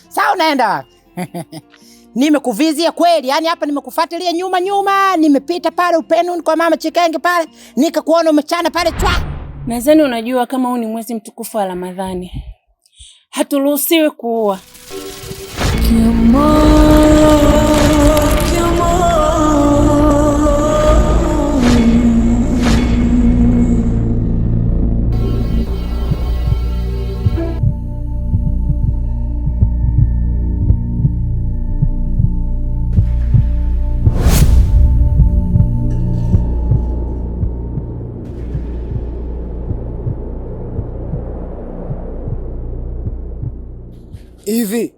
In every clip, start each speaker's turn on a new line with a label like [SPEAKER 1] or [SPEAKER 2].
[SPEAKER 1] Sasa unaenda wapi? Nimekuvizia kweli, yani hapa nimekufuatilia nyuma nyuma, nimepita pale upenu kwa mama Chikenge pale, nikakuona umechana pale chwa.
[SPEAKER 2] Nadhani unajua kama huu ni mwezi mtukufu wa Ramadhani, haturuhusiwi kuua.
[SPEAKER 3] Hivi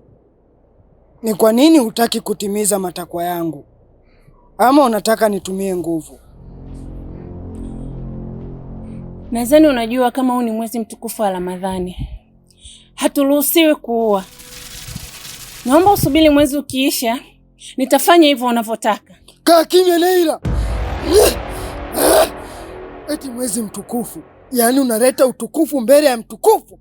[SPEAKER 3] ni kwa nini hutaki kutimiza matakwa yangu, ama unataka nitumie nguvu?
[SPEAKER 2] Nadhani unajua kama huu ni mwezi mtukufu wa Ramadhani, haturuhusiwi kuua. Naomba usubiri mwezi ukiisha, nitafanya hivyo unavyotaka.
[SPEAKER 3] Kaa kimya Leila. Eti mwezi mtukufu, yaani unaleta utukufu mbele ya mtukufu?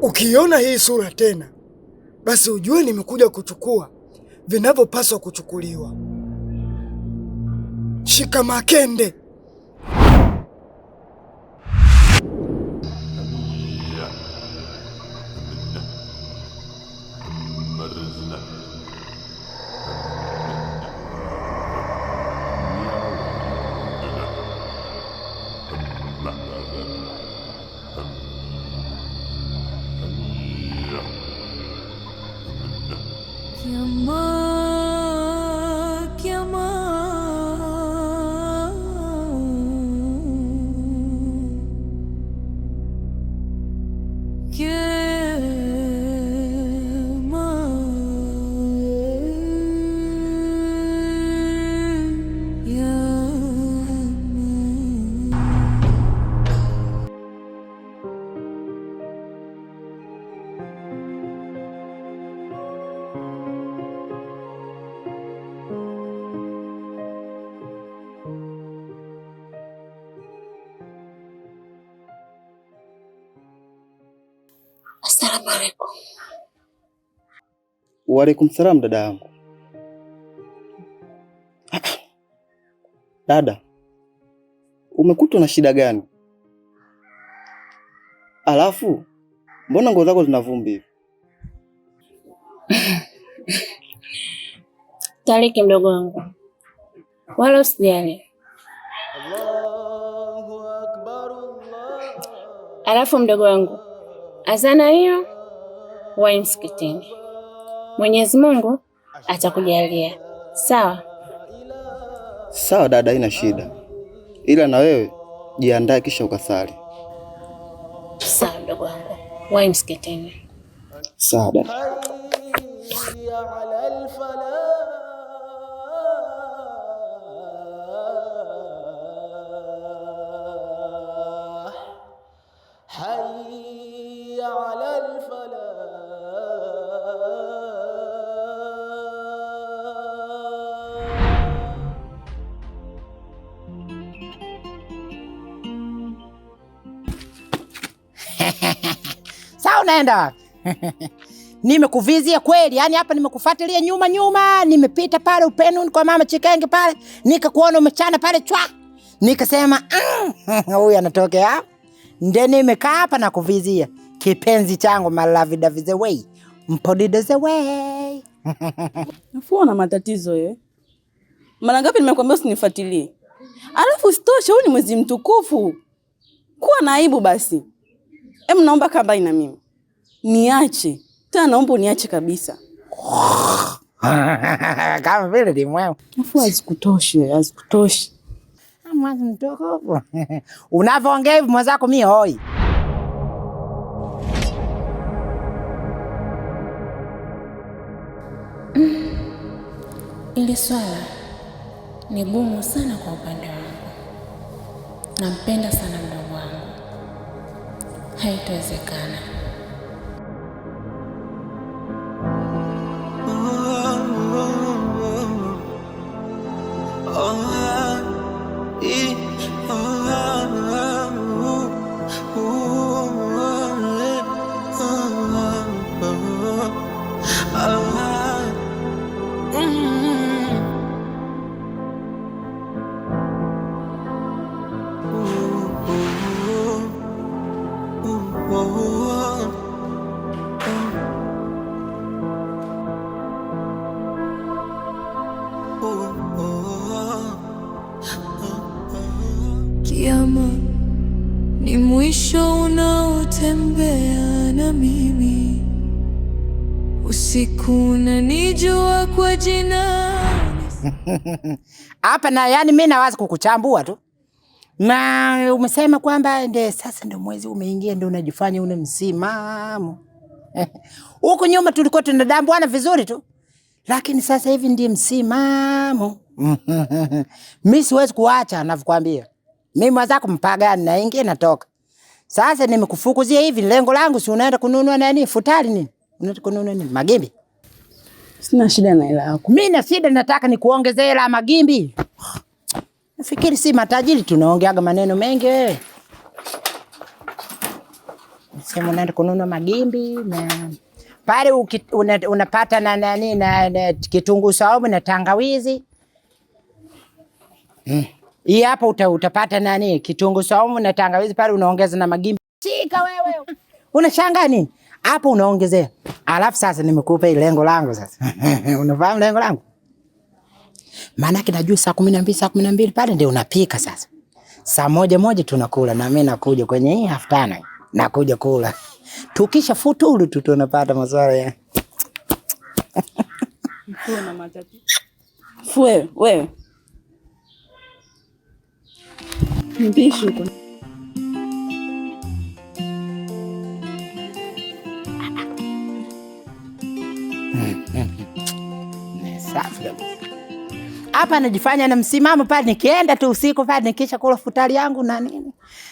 [SPEAKER 3] Ukiona hii sura tena, basi ujue nimekuja kuchukua vinavyopaswa kuchukuliwa. Shika makende.
[SPEAKER 2] Asalamu alaikum.
[SPEAKER 4] Waalaikum salam dada yangu. Dada, umekutwa na shida gani? Alafu mbona nguo zako zina vumbi hivi?
[SPEAKER 2] Tariki mdogo wangu, wala usijali. Alafu mdogo wangu, azana hiyo wai msikitini. Mwenyezi Mungu atakujalia. Sawa?
[SPEAKER 4] Sawa dada, haina shida, ila na wewe jiandae kisha ukasali.
[SPEAKER 2] Sawa mdogo wangu, wai msikitini.
[SPEAKER 4] Sawa dada.
[SPEAKER 1] Sasa unaenda wapi? Nimekuvizia kweli, yani hapa nimekufuatilia nyuma nyuma, nimepita pale upenu kwa mama Chikenge pale, nikakuona umechana pale chwa. Nikasema huyu anatokea. Ndio nimekaa hapa na kuvizia. Kipenzi changu my love the way. Mpodide the way.
[SPEAKER 5] Nafua na matatizo eh. Mara ngapi nimekuambia usinifuatilie? Alafu usitoshe, huu ni mwezi mtukufu. Kuwa na aibu basi. Em, naomba kaa mbali na mimi. Niache. Tena naomba uniache kabisa.
[SPEAKER 1] Kama vile ni mwema.
[SPEAKER 5] Nafua hazikutoshi, hazikutoshi.
[SPEAKER 1] Mwezi mtukufu. Unavyoongea hivi mwenzako mimi hoi.
[SPEAKER 2] Ili swala ni gumu sana kwa upande wangu. Nampenda sana mdogo wangu, haitawezekana.
[SPEAKER 6] Kiama ni mwisho unaotembea na mimi, usiku unanijua kwa jina.
[SPEAKER 1] Hapa na yani mimi nawaza kukuchambua tu. Na umesema kwamba ndio sasa ndio mwezi umeingia ndio unajifanya una msimamo. Huku nyuma tulikuwa tunadambuana vizuri tu. Lakini sasa hivi ndiye msimamo. Mimi siwezi kuacha navyokuambia. Mimi mwenzako mpagani naingia natoka. Sasa nimekufukuzia hivi, lengo langu si unaenda kununua nani futari nini? Unaenda kununua nini? Magimbi.
[SPEAKER 5] Sina shida na hela yako.
[SPEAKER 1] Mimi na shida, nataka nikuongezee hela ya magimbi. Nafikiri si matajiri tunaongeaga maneno mengi wewe. Sema unaenda kununua magimbi na pale unapata na nani na kitunguu saumu na tangawizi. Hii hapa utapata nani kitunguu saumu na tangawizi pale unaongeza na magimbi. Shika wewe. Unashangaa nini? Hapo unaongezea. Alafu sasa nimekupa ile lengo langu sasa. Unafahamu lengo langu? Maana yake najua saa 12, saa 12 pale ndio unapika sasa. Saa 1 tunakula na mimi nakuja kwenye hii 5:30. Nakuja kula. Tukisha futuru tu tunapata masuala ya.
[SPEAKER 5] Mfue na matatizo. Fue wewe. Mpishi huko.
[SPEAKER 1] Safi kabisa. Hapa najifanya na msimamo pale, nikienda tu usiku pale nikisha kula futari yangu na nini,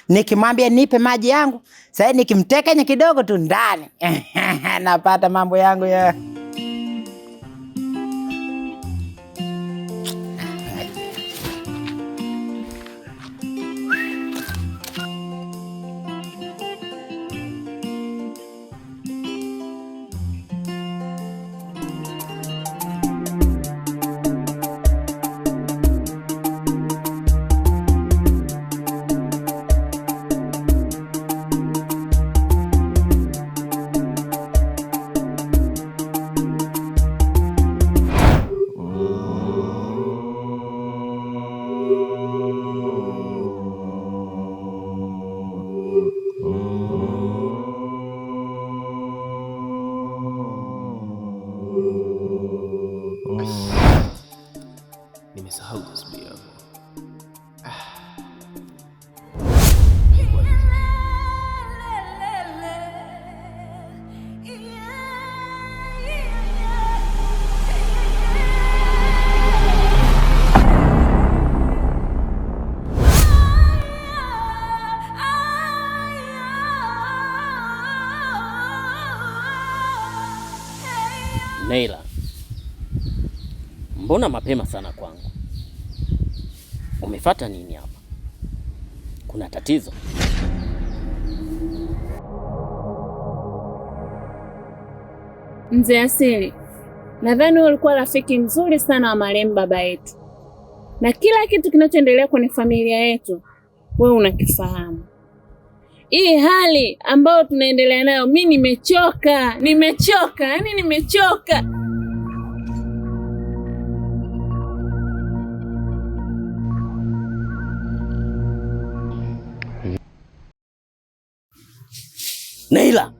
[SPEAKER 1] nikimwambia nipe maji yangu, sasa nikimtekenya kidogo tu ndani napata mambo yangu ya
[SPEAKER 7] Nimesahau tasbih yangu. Neila, mbona mapema sana kwangu? Umefata nini hapa? Kuna tatizo?
[SPEAKER 2] Mzee Asili, nadhani wewe ulikuwa rafiki mzuri sana wa marehemu baba yetu, na kila kitu kinachoendelea kwenye familia yetu wewe unakifahamu. Hii hali ambayo tunaendelea nayo, mi nimechoka, nimechoka, yaani nimechoka.
[SPEAKER 8] Neila,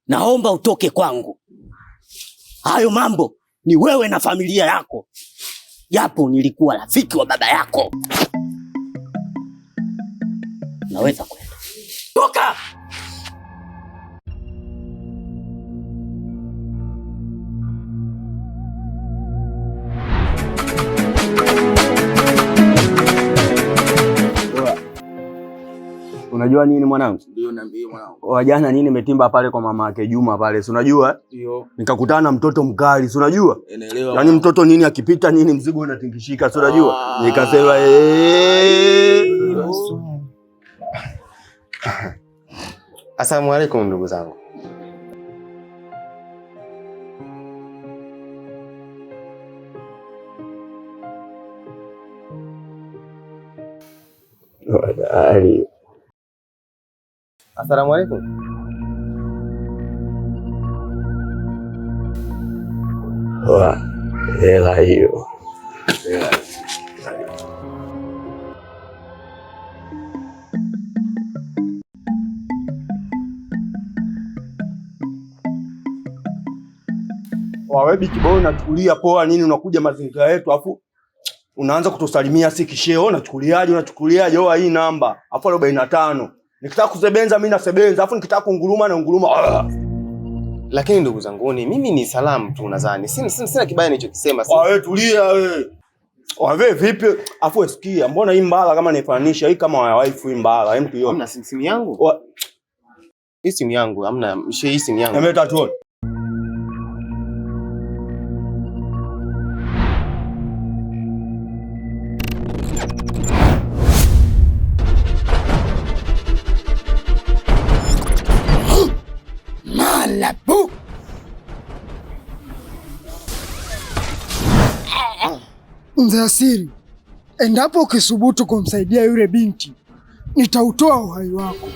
[SPEAKER 8] naomba utoke kwangu. Hayo mambo ni wewe na familia yako, japo nilikuwa rafiki wa baba yako. Naweza kwenda. Toka!
[SPEAKER 9] Unajua nini mwanangu?
[SPEAKER 10] Ndio, niambie mwanangu.
[SPEAKER 9] Wajana nini nimetimba pale kwa mama yake Juma pale, si unajua?
[SPEAKER 10] Ndio.
[SPEAKER 9] Nikakutana na mtoto mkali, si unajua?
[SPEAKER 10] Naelewa.
[SPEAKER 9] Yaani mtoto nini akipita nini mzigo unatingishika, si unajua? Nikasema eh.
[SPEAKER 11] Asalamu alaikum ndugu zangu.
[SPEAKER 9] Ali.
[SPEAKER 11] Asalamu alaikum.
[SPEAKER 9] Wa, hela hiyo. Wawebi kibao unachukulia poa nini, unakuja mazingira yetu afu unaanza kutusalimia si kisheo, unachukuliaje unachukuliaje? Oa hii namba afu 45. Nikitaka kusebenza mimi nasebenza, afu nikitaka kunguruma na nguruma.
[SPEAKER 11] Lakini ndugu zanguni, mimi ni salamu tu nadhani. Sina kibaya nilichokisema.
[SPEAKER 9] Ah, wewe tulia wewe. Wewe vipi? Afu sikia, mbona hii mbala kama naifananisha hii kama ya wife hii mbala, hem tuione.
[SPEAKER 11] Hamna simu yangu? Hii simu yangu, hamna hii simu yangu.
[SPEAKER 9] Hebu tuone.
[SPEAKER 3] Malabu. Mzee Asiri, endapo ukisubutu kumsaidia yule binti, nitautoa uhai wako.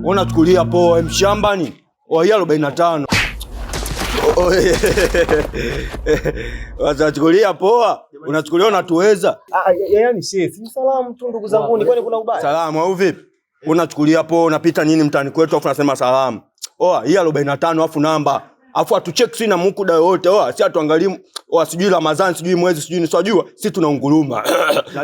[SPEAKER 9] Unachukulia poa mshamba ni wa 45. Unachukulia poa, unachukulia unatuweza.
[SPEAKER 11] Yaani shehe, si salamu tu ndugu zangu, kwani kuna ubaya?
[SPEAKER 9] Salamu au vipi? Unachukulia poa, unapita nini mtaani kwetu afu unasema salamu. Oa, hii 45 afu namba. Afu atucheck si na mukuda yote. Oa, si atuangalie, oa sijui Ramadhani, sijui mwezi, sijui ni swajua, si tunaunguruma.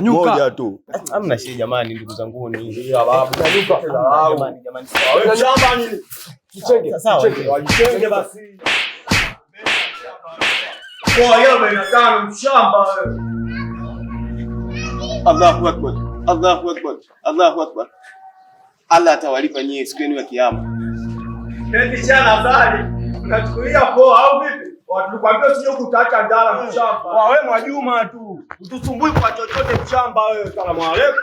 [SPEAKER 9] Moja tu.
[SPEAKER 11] Hamna shida jamani ndugu zangu ni.
[SPEAKER 9] Ndio babu. Nanyuka.
[SPEAKER 11] Jamani jamani.
[SPEAKER 9] Wewe shamba nini? Kichenge.
[SPEAKER 11] Sawa.
[SPEAKER 9] Wajichenge basi. Oa, hii 45 mshamba wewe.
[SPEAKER 11] Allahu Akbar. Allahu Akbar. Allahu Akbar. Allah atawalipa nyie siku yenu ya kiyama.
[SPEAKER 9] Eti chana zali. Unachukulia poa au vipi? Tulikwambia usije kutaacha ndala mshamba. Wewe Mwajuma tu. Utusumbui kwa chochote mshamba wewe. Salamu alaykum.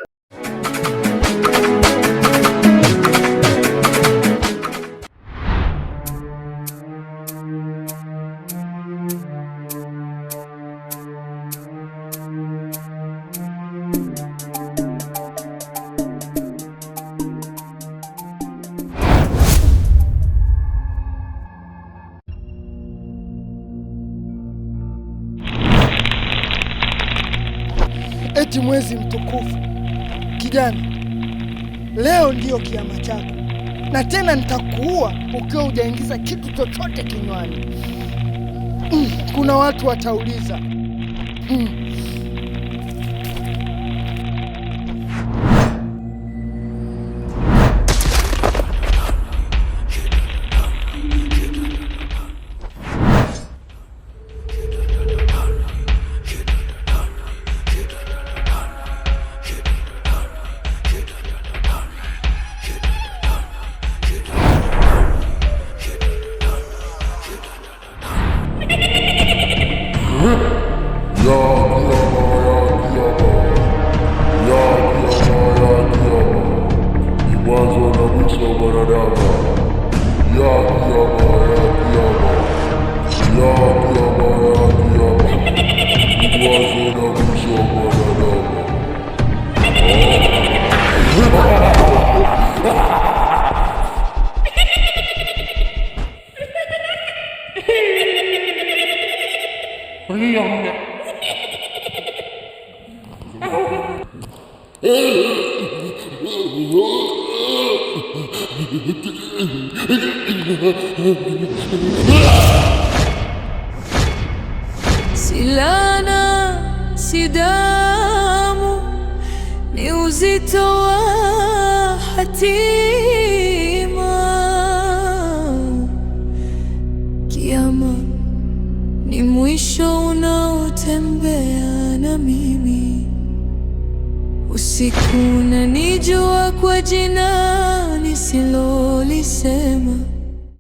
[SPEAKER 3] Eti mwezi mtukufu. Kijana, leo ndiyo kiama chako, na tena nitakuua ukiwa hujaingiza kitu chochote kinywani. Kuna watu watauliza.
[SPEAKER 12] Yo.
[SPEAKER 6] Si laana, si damu, ni uzito wa hatima. Kiama ni mwisho unaotembea na mimi. Usiku unanijua kwa jina nisilolisema.